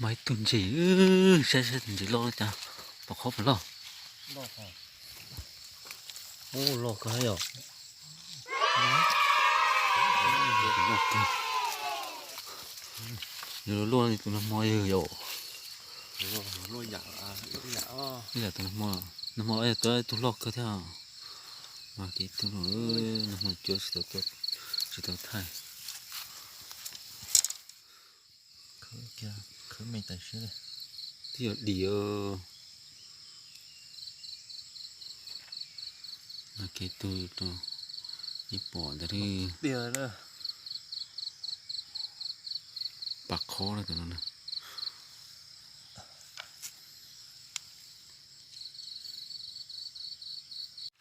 Mas ib tug ntses, saib saib tus ntses loj li cas, pom qhov puas loj. Ub, loj kawg yom. Yuav luaj li tus nag hmo yog yom. Ib yam tus nag hmo, nag hmo tuaj ib tug loj kawg thiab. Mas kev tug no, nag hmo cuab tsis tau, tsis tau thaij. Khwv me tam sim twb yog dim. Mas kev tug rau ib pom ntawd li. Pam qhob na tus no na.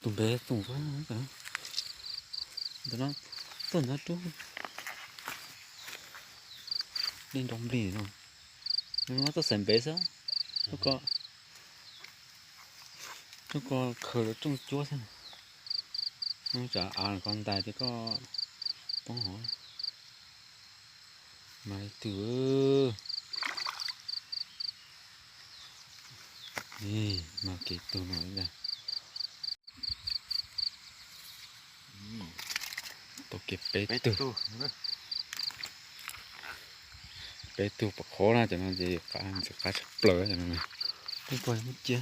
Tus npe tus ntawd, ntawd no, tuaj ntawd rub li nrov nplig no. Nws muab tuaj xaiv npev xwb. Rub ko, rub ko khaws lawv rooj cuab xwb. Tsam av ko ntais ces koj poob hauv. Mas ib tug, mas kev tug no ib ntag. Tau kiag peb tug. Peb tug pom qhov na, cov no ces ntxim qab tshaj plaws cov no. Peb pog muab cia.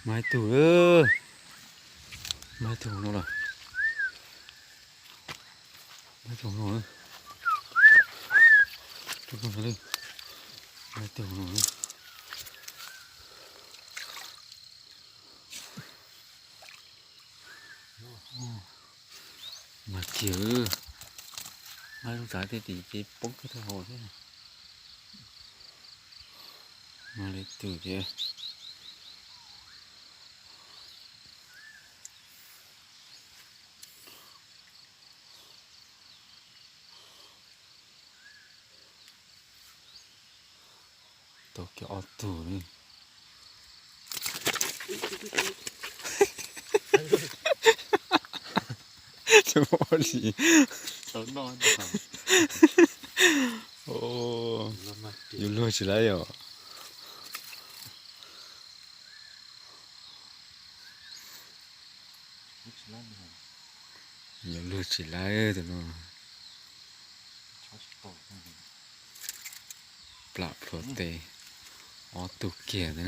Mas ib tug, mas ib tug no lawm. Mas ib tug no, mas ib tug no. Mas kiag, mas lub tsav tej tim ces poob kiag rau hauv thiab. Mas li tus ces tau kiag ob tug li. Tsis muaj li. Yuav luag tsis laib yom. Yuav luag tsis laib tus no. Plam plhuav tes ob tug kiag ntawd.